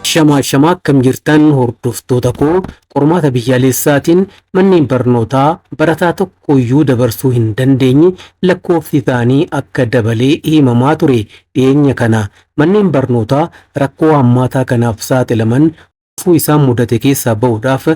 Ashamaa ashamaa, akkam jirtan hordoftoota koo? Qormaata biyyaalessaatiin manneen barnootaa barataa tokkoyyuu dabarsuu hin dandeenye lakkoofsi isaanii akka dabalee himamaa ture. Dhiyeenya kana manneen barnootaa rakkoo hammaataa kanaaf saaxilaman gufuu isaan mudate keessaa bahuudhaaf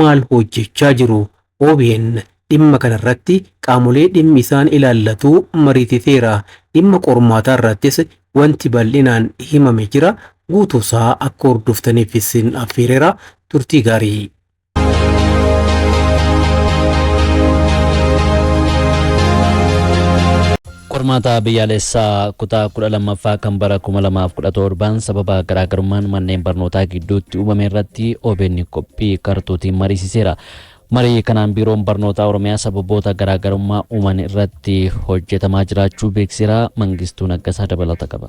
maal hojjechaa jiru? OBN dhimma kanarratti qaamolee dhimmi isaan ilaallatu mariisiseera. Dhimma qormaataa irrattis wanti bal'inaan himame jira. Guutuusaa akka hordoftaniif isin affeereera. Turtii gaarii. Qormaata biyyaalessaa kutaa 12ffaa kan bara 2017 sababa garaagarummaan manneen barnootaa gidduutti uumame irratti OBN qophii kartuutiin mariisiseera. Marii kanaan Biiroon Barnootaa Oromiyaa sababoota garaagarummaa uuman irratti hojjetamaa jiraachuu beeksiseera. Mangistuu Naggasaa dabalata qaba.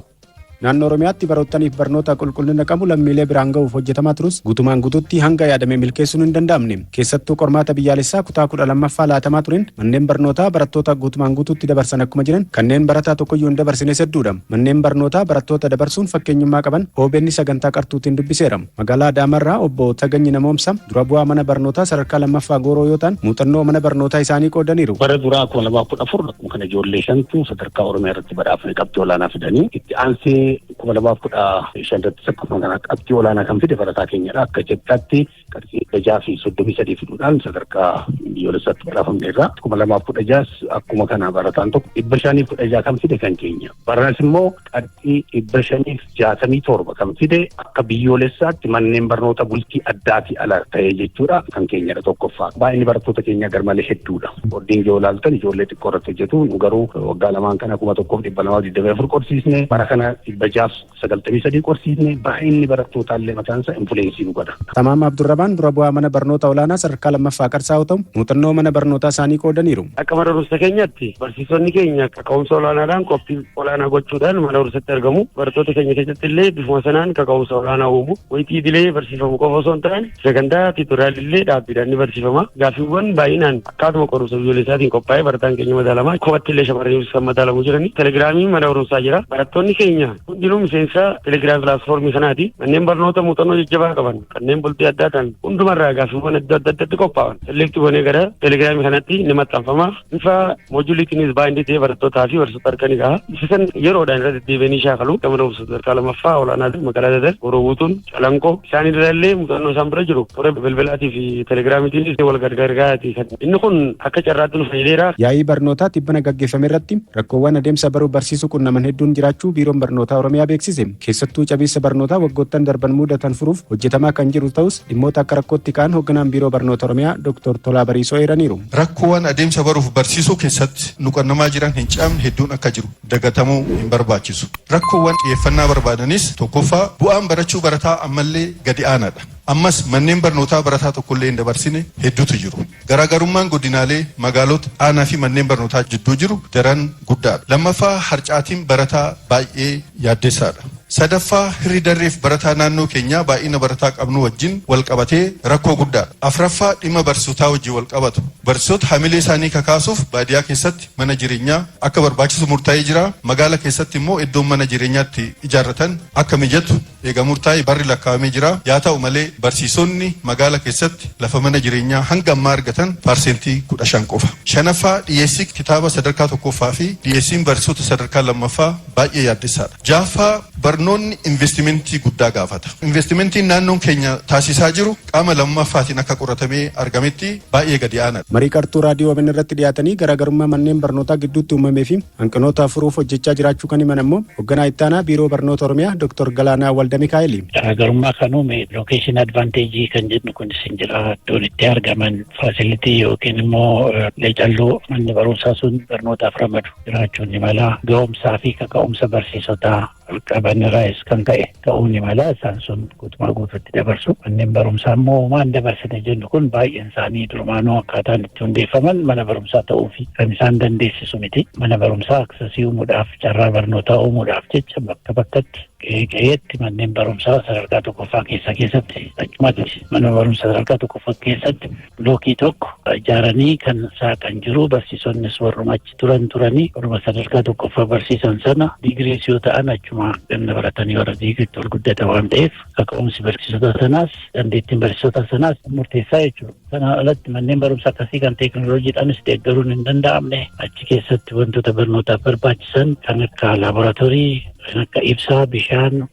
Naannoo Oromiyaatti baroottaniif barnoota qulqullina qabu lammiilee biraan gahuuf hojjetamaa turus, guutumaan guututti hanga yaadame milkeessuun hin danda'amne. Keessattuu qormaata biyyaalessaa kutaa 12ffaa laatamaa tureen manneen barnootaa barattoota guutumaan guututti dabarsan akkuma jiran, kanneen barataa tokkoyyuu hin dabarsines hedduudha. Manneen barnootaa barattoota dabarsuun fakkeenyummaa qaban OBN sagantaa qartuutiin dubbiseera. Magaalaa Adaamaarraa obbo Taganyi Namoomsa dura bu'aa mana barnootaa sadarkaa lammaffaa Gooroo yoo ta'an, muuxannoo mana barnootaa isaanii qoodaniiru. Bara duraa 2014 akkuma kana ijoollee shantu sadarkaa Oromiyaa irratti badhaafame qabxii olaanaa fidanii. Itti aansee 2015 irrattis akkuma kana qabxii olaanaa kan fide barataa keenyadha. Akka Itoophiyaatti qabxii 633 fiduudhaan sadarkaa biyyoolessaatti badhaafamneerra. 2016s akkuma kana barataan tokko 516 kan fide kan keenya. Baranas immoo qabxii 567 kan fide akka biyyoolessaatti manneen barnoota bultii addaatii ala ta'ee jechuudha kan keenyadha tokkoffaa. Baay'inni barattoota keenyaa garmalee hedduudha. Boordiin yoo ilaaltan ijoollee xiqqoo irratti hojjetu. Nu garuu waggaa lamaan kana 1224 qorsiisne, bara kana 693 qorsiisne. Baay'inni barattootaa illee mataan isaa influence nu godha. Tamaam Abdurrabaan dura bu'aa mana barnoota olaanaa sadarkaa lammaffaa Qarsaa yoo ta'u, muuxannoo mana barnootaa isaanii qoodaniiru. Akka mana barumsa keenyaatti barsiisonni keenya kaka'umsa olaanaadhaan qophii olaanaa gochuudhaan mana barumsatti argamu. Barattoota keenya keessatti illee bifuma sanaan kaka'umsa olaanaa uumu. Wayitii idilee barsiifamu qofa osoo hin taane, sagantaa tutorial illee dhaabbiidhaan ni barsiifama. Gaaffiiwwan baay'inaan akkaatuma qorumsa biyyoolessaatiin qophaa'ee barataan keenya madaalamaa. Kophaatti illee shamarraniif kan madaalamu jirani. Telegiraamiin mana barumsaa jira. Barattoonni keenya hundinuu miseensa telegiraam pilaatfoormii kanaati. Manneen barnoota muuxannoo jajjabaa qaban kanneen bultii addaa ta'an hundumarraa gaaffiiwwan adda addaatti qophaa'an select goonee gara telegiraamii kanatti ni maxxanfama. Bifa moojuliitiinis baay'inni ta'ee barattootaa fi barsiisota harka ni gaha. Bifa san yeroodhaan irra deddeebi'anii shaakalu. Gama barumsa sadarkaa lammaffaa olaanaa magaalaa Dadar, Gooroo Guutuun, Calanqoo isaan irra illee muuxannoo isaan bira jiru toora bilbilaatii fi telegiraamiitiinis wal gargaaraati. Inni kun akka carraatti nu fayyadeera. Yaa'ii barnootaa tibbana gaggeeffame irratti rakkoowwan adeemsa baruu barsiisuu qunnaman hedduun jiraachuu Biiroon Barnootaa Oromiyaa beeksise. Keessattuu cabiinsa barnootaa waggoottan darban mudatan furuuf hojjetamaa kan jiru ta'us, dhimmoota akka rakkootti ka'an hogganaan Biiroo Barnoota Oromiyaa Dr. Tolaa Bariisoo eeraniiru. Rakkoowwan adeemsa baruuf barsiisuu keessatti nu qunnamaa jiran hin cabne hedduun akka jiru dagatamuu hin barbaachisu. Rakkoowwan xiyyeeffannaa barbaadanis tokkoffaa, bu'aan barachuu barataa ammallee gadi aanaadha. Ammas manneen barnootaa barataa tokkollee hin dabarsine hedduutu jiru. Garaagarummaan godinaalee, magaalota, aanaa fi manneen barnootaa jidduu jiru daran guddaadha. Lammaffaa, harcaatiin barataa baay'ee yaaddessaadha. Sadaffaa, hirri darreef barataa naannoo keenyaa baay'ina barataa qabnu wajjin wal qabatee rakkoo guddaadha. Afraffaa, dhimma barsiisotaa wajjin wal qabatu. Barsiisota hamilee isaanii kakaasuuf baadiyaa keessatti mana jireenyaa akka barbaachisu murtaa'ee jira. Magaala keessatti immoo iddoon mana jireenyaatti ijaarratan akka mijatu eega murtaa'e barri lakkaa'amee jira. Yaa ta'u malee, barsiisonni magaala keessatti lafa mana jireenyaa hanga ammaa argatan 15% qofa. Shanaffaa, dhiyeessii kitaaba sadarkaa tokkoffaa fi dhiyeessiin barsiisota sadarkaa lammaffaa baay'ee yaaddessaadha. Ja'affaa, barnoonni investimentii guddaa gaafata. Investimentiin naannoon keenya taasisaa jiru qaama lammaffaatiin akka qoratamee argametti baay'ee gadi aanaadha. Marii qartuu raadiyoo OBN irratti dhiyaatanii garaagarummaa manneen barnootaa gidduutti uumamee fi hanqinoota furuuf hojjechaa jiraachuu kan himan ammoo hogganaa ittaanaa Biiroo Barnoota Oromiyaa Dr. Galaanaa Waldamikaa'eli. Garaagarummaa kan uume location advantage kan jennu kunis hin jira. Iddoon itti argaman, facility yookiin immoo leecalloo manni barumsaa sun barnootaaf ramadu jiraachuun ni mala. Ga'umsaa fi kaka'umsa barsiisotaa qaban irraas kan ka'e ta'uu ni mala. Isaan sun guutumaa guutuutti dabarsu. Manneen barumsaa immoo waan dabarsine jennu kun baay'een isaanii durumaanuu akkaataan itti hundeeffaman mana barumsaa ta'uu fi kan isaan dandeessisu miti. Mana barumsaa access uumuudhaaf, carraa barnootaa uumuudhaaf jecha bakka bakkatti Qe'ee qe'eetti manneen barumsaa sadarkaa tokkoffaa keessatti, achumatti mana barumsaa sadarkaa tokkoffaa keessatti blookii tokko ijaaranii kan saaqan jiru. Barsiisonnis warruma achi turan turanii, warruma sadarkaa tokkoffaa barsiisan sana, diigiriis yoo ta'an achuma ganna baratanii warra diigiriitti ol guddata waan ta'eef, kaka'umsi barsiisota sanaas dandeettiin barsiisota sanaas murteessaa jechuudha. Sana alatti manneen barumsaa akkasii kan teekinooloojiidhaanis deeggaruun hin danda'amne, achi keessatti wantoota barnootaaf barbaachisan kan akka laaboraatoorii, kan akka ibsaa, bishaan,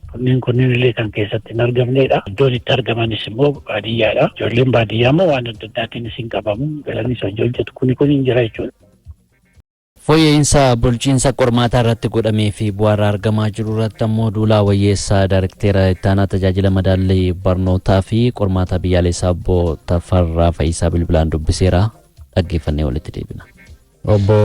kunneen illee kan keessatti hin argamnedha. Iddoon itti argamanis immoo baadiyyaadha. Ijoolleen baadiyyaa immoo waan adda addaatiinis hin qabamu. Galaniis hojii hojjetu, kuni kun hin jira jechuudha. Fooyya'insa bulchiinsa qormaataa irratti godhamee fi bu'aarraa argamaa jiru irratti ammoo Duulaa Wayyeessaa, Daayirikteera Ittaanaa Tajaajila Madaallii Barnootaa fi Qormaata Biyyaalessaa, Obbo Tafarraa Fayisaa bilbilaan dubbiseera. Dhaggeeffannee walitti deebina. Obbo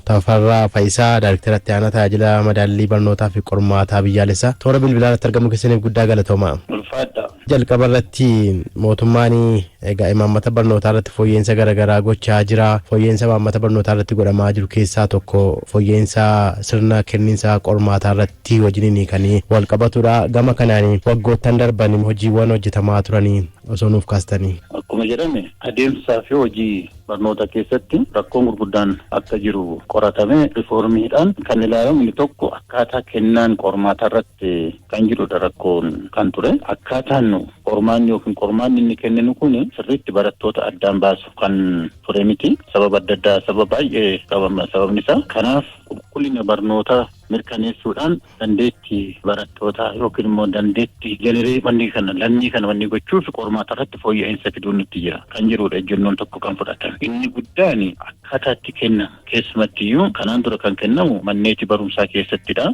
Tafarraa Fayisaa, Daayirikteera Itti Aanaa Tajaajila Madaallii Barnootaa fi Qormaataa Biyyaalessaa, toora bilbilaa irratti argamuu keessaniif guddaa galatooma. Ulfaadha. Jalqaba irratti mootummaan egaa imaammata barnootaa irratti fooyya'insa garaagaraa gochaa jira. Fooyya'insa imaammata barnootaa irratti godhamaa jiru keessaa tokko fooyya'insa sirna kenniinsa qormaataa irratti wajjiniin kan wal qabatudha. Gama kanaan waggoottan darban hojiiwwan hojjetamaa turanii osoo nuuf kaastanii. Akkuma jedhame, adeemsaa fi hojii barnoota keessatti rakkoon gurguddaan akka jiru qoratame rifoormiidhaan kan ilaalamu inni tokko akkaataa kennaan qormaataa irratti kan jirudha rakkoon kan ture. Akkaataan qormaanni yookiin qormaanni inni kenninu kun sirriitti barattoota addaan baasu kan ture miti. Sababa adda addaa, sababa baay'ee qabama sababni isaa. Kanaaf qulqullina barnootaa mirkaneessuudhaan dandeettii barattootaa yookiin immoo dandeettii generee wanni kana lammii kana wanni gochuuf qormaata irratti fooyya'insa fiduun nutti jira kan jirudha ejjennoon tokko kan fudhatame. Inni guddaan akkaataa itti kennamu, keessumattiyyuu kanaan dura kan kennamu manneetii barumsaa keessattidha.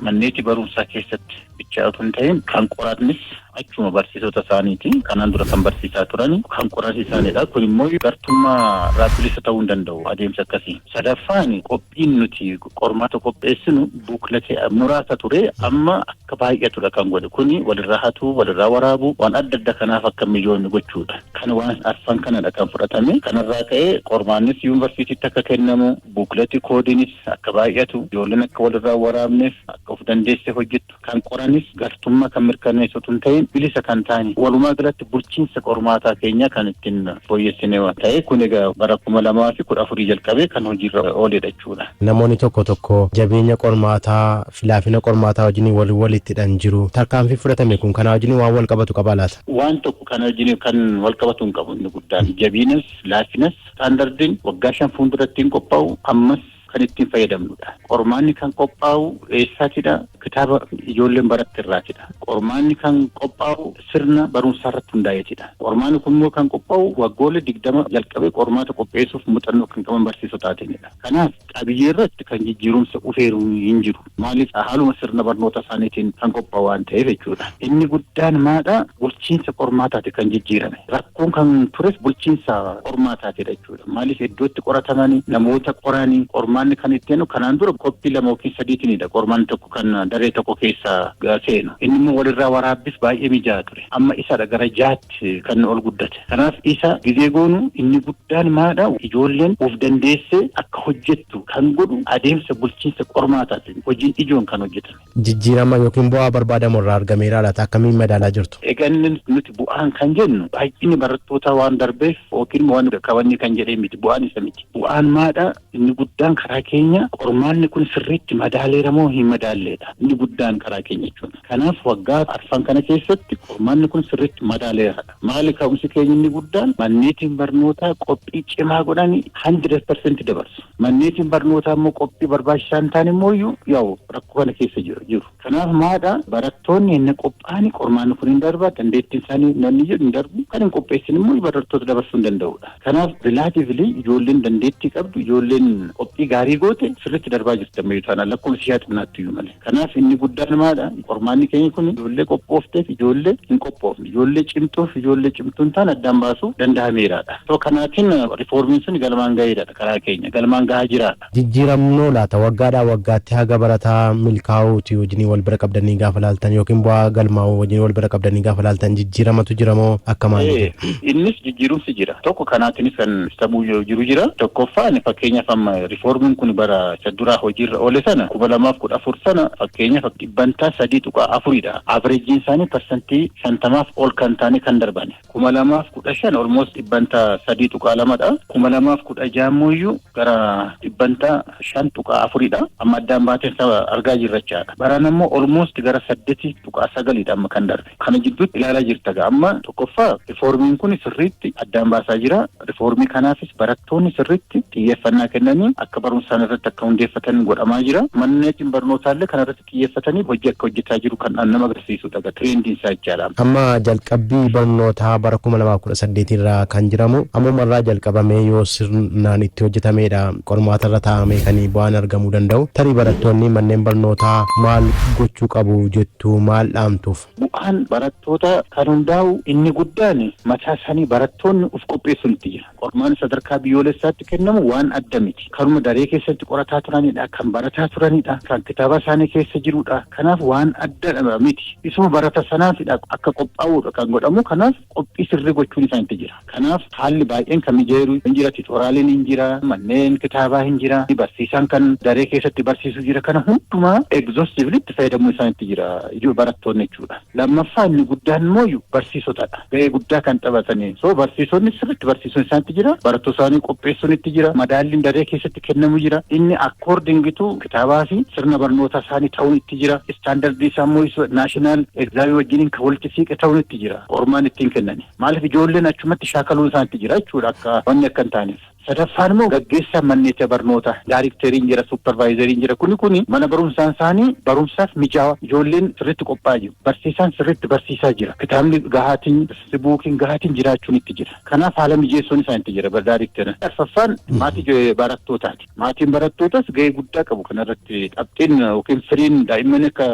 Manneetii barumsaa keessatti bichaa otoo hin ta'in kan qoratnis achuma barsiisota isaaniiti. Kanaan dura kan barsiisaa turan kan qoran isaaniidha. Kun immoo gartummaa irraa bilisa ta'uu hin danda'u adeemsa akkasii. Sadaffaan, qophiin nuti qormaata qopheessinu booklet muraasa ture, amma akka baay'atudha kan godhe. Kuni walirraa hatuu, walirraa waraabu, waan adda adda kanaaf akka mijoonni gochuudha. Kan waan arfan kanadha kan fudhatame. Kanarraa ka'ee qormaannis yuunivarsiitiitti akka kennamu, booklet koodiinis akka baay'atu, ijoolleen akka walirraa waraabneef akka of dandeesse hojjettu, kan qoranis gartummaa kan mirkaneessu hin ta'in bilisa kan ta'ani. Walumaa galatti bulchiinsa qormaataa keenya kan ittiin fooyyessine waan ta'e, kun egaa bara 2014 jalqabee kan hojiirra ooledha jechuudha. Namoonni tokko tokko jabeenya qormaataa, filaafina qormaataa wajjin wal walittidhan jiru. Tarkaanfii fudhatame kun kanaa wajjin waan wal qabatu qaba laata? Waan tokko kana wajjin kan wal qabatu hin qabu inni guddaan. Jabiinas laafinas istaandardiin waggaa 5 fuulduratti hin qophaa'u, ammas kan ittiin fayyadamnudha. Qormaanni kan qophaa'u eessaatidha? Kitaaba ijoolleen baratte irraatidha. Qormaanni kan qophaa'u sirna barumsaa irratti hundaa'eetidha. Qormaanni kun immoo kan qophaa'u waggoolee 20 jalqabee qormaata qopheessuuf muuxannoo kan qaban barsiisotaatiinidha. Kanaaf qabiyyee irratti kan jijjiirumsa dhufeeru hin jiru. Maaliif? Haaluma sirna barnoota isaaniitiin kan qophaa'u waan ta'eef jechuudha. Inni guddaan maadha? Bulchiinsa qormaataati kan jijjiirame. Rakkoon kan tures bulchiinsa qormaataatidha jechuudha. Maaliif? Iddootti qoratamanii, namoota qoranii, qormaanni kan ittiin kanaan dura koppii lama yookiin sadiitinidha qormaanni tokko kan daree tokko keessa seenu. Inni immoo walirraa waraabbis baay'ee mijaa'aa ture. Amma isadha gara jaatti kan ol guddate. Kanaaf isa gizee goonu inni guddaan maadha? Ijoolleen of dandeessee akka hojjettu kan godhu adeemsa bulchiinsa qormaataatiin hojiin ijoon kan hojjetame. Jijjiirama yookiin bu'aa barbaadamu irraa argameera laata? Akkamiin madaalaa jirtu? Egaa inni nuti bu'aan kan jennu baay'inni barattootaa waan darbeef yookiin waan kabanni kan jedhee miti, bu'aan isa miti. Bu'aan maadha? Inni guddaan karaa keenya qormaanni kun sirriitti madaaleera moo hin madaalleedha. Inni guddaan karaa keenya jechuudha. Kanaaf waggaa arfan kana keessatti qormaanni kun sirriitti madaaleeradha. Maali ka'umsi keenya inni guddaan? Manneetiin barnootaa qophii cimaa godhanii 100% dabarsu. Manneetiin barnootaa immoo qophii barbaachisaa hin taane immoo yaa'u rakkoo kana keessa jiru. Kanaaf maadha? Barattoonni inni qophaa'anii qormaanni kun hin darba, dandeettiin isaanii namni jedhu hin darbu, kan hin qopheessin immoo barattoota dabarsuu hin danda'udha. Kanaaf relatively ijoolleen dandeettii qabdu, ijoolleen qophii gaarii goote sirriitti darbaa jirti ammayyuu taanaan, lakkoofsi ishee xinnaatti iyyuu malee. Kanaaf inni guddaan maadha? Qormaanni keenya kun ijoollee qophoofteef ijoollee hin qophoofne, ijoollee cimtuuf ijoollee cimtuu hin taane addaan baasuu danda'ameeraadha. So kanaatiin rifoormiin sun galmaan gaheedha, karaa keenya galmaan gahaa jiraadha. Jijjiiramnoo laata waggaadhaa waggaatti haga barataa milkaa'uuti wajjin wal bira qabdanii gaafa laaltan, yookiin bu'aa galmaa'uu wajjin wal bira qabdanii gaafa laaltan, jijjiiramatu jira moo akka maaliiti? Innis jijjiirumsi jira. Tokko kanaatiinis kan ibsamuu jiru jira. Tokkoffaan, fakkeenyaaf amma rifoormiin Riifoormiin kun bara isa duraa hojiirra oole sana, 2014 sana, fakkeenyaaf 3.4dha. Averageiin isaanii 50%f ol kan taane kan darbane. 2015 almost 3.2dha. 2016 immoo gara 5.4dha. Amma addaan baateen argaa jirra jechaadha. Baraan ammoo almost gara 8.9dha amma kan darbe. Kana jidduutti ilaalaa jirta gaa, amma tokkoffaa riifoormiin kun sirriitti addaan baasaa jira. Riifoormii kanaafis barattoonni sirriitti xiyyeeffannaa kennanii akka barumsaan irratti akka hundeeffatan godhamaa jira. Manneen barnootaallee kana irratti xiyyeeffatanii hojii akka hojjetaa jiru kan nama agarsiisudha. Trendiin isaa jechaadha. Amma jalqabbii barnootaa bara 2018 irraa kan jiramu ammuma irraa jalqabamee yoo sirnaan itti hojjetameedha qormaata irra taa'amee kan bu'aan argamuu danda'u. Tarii barattoonni manneen barnootaa maal gochuu qabu jettu, maal dhaamtuuf? Bu'aan barattoota kan hundaa'u inni guddaan mataa isaanii barattoonni of qopheessuun itti jira. Qormaan sadarkaa biyyoolessaatti kennamu waan adda miti. Kanuma daree keessatti qorataa turanidha, kan barataa turanidha, kan kitaaba isaanii keessa jirudha. Kanaaf waan adda miti. Isuma barata sanaafidha akka qophaa'udha kan godhamu. Kanaaf qophii sirrii gochuun isaan itti jira. Kanaaf haalli baay'een kan mijeeru hin jira, tutorialiin hin jira, manneen kitaabaa hin jira, barsiisaan kan daree keessatti barsiisu jira. Kana hundumaa exhaustively itti fayyadamuu isaan itti jira ijoo barattoonni jechuudha. Lammaffaa inni guddaan immoo barsiisotadha. Ga'ee guddaa kan taphatanii. So barsiisonni sirriitti barsiisuun isaan itti jira. Barattoota isaanii qopheessuun itti jira. Madaalliin daree keessatti kennamu jira. Inni according to kitaabaa fi sirna barnoota isaanii ta'uun itti jira. Standardii isaa immoo national examii wajjiniin kan walitti siiqe ta'uun itti jira. Qormaan ittiin kennani. Maaliif, ijoolleen achumatti shaakaluun isaan itti jira jechuudha, akka wanni akka hin taaneef. Sadaffaan immoo gaggeessaa manneeta barnoota, directoriin jira, supervisoriin jira. Kuni mana barumsaan isaanii barumsaaf mijaawaa, ijoolleen sirriitti qophaa'aa jiru. Barsiisaan sirriitti barsiisaa jira. Kitaabni gahaatiin, bookiin gahaatiin jiraachuun itti jira. Kanaaf haala mijeessuun isaan itti jira directora. Arfaffaan maatii barattootaati. Maatiin barattootas gahee guddaa qabu kanarratti, qabxiin yookiin firiin daa'imman akka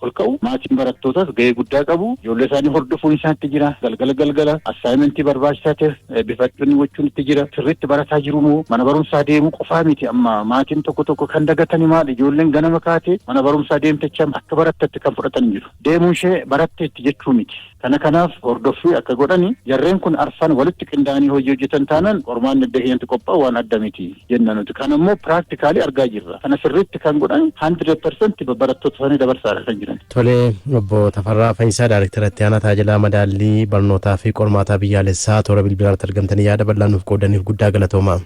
ol ka'u maatiin barattootas gahee guddaa qabu. Ijoollee isaanii hordofuun isaan itti jira. Galgala galgala assignmentii barbaachisaa ta'e bifachuun gochuun itti jira. Sirriitti barataa jiru moo mana barumsaa deemuu qofaa miti. Amma maatiin tokko tokko kan dagatani maal, ijoolleen ganama kaatee mana barumsaa deemtecha akka barattatti kan fudhatan jiru. Deemuun ishee baratteetti jechuu miti. Kanaaf hordoffii akka godhani, jarreen kun arfan walitti qindaa'anii hojii hojjetan taanaan qormaanni adda keenyatti qophaa'u waan adda miti jenna nuti. Kana immoo practically argaa jirra. Kana sirriitti kan godhan 100% barattoota isaanii dabarsaadha kan jiran. Tolee, obbo Tafarraa Fayyisaa, Daayirektara Itti Aanaa Tajaajila Madaallii Barnootaa fi Qormaataa Biyyaalessaa, toora bilbilaatti argamtanii yaada bal'aa nuuf qoodaniif guddaa galatoomaa.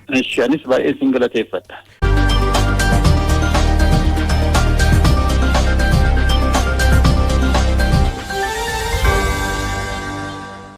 Anis baay'ee sin galateeffadha.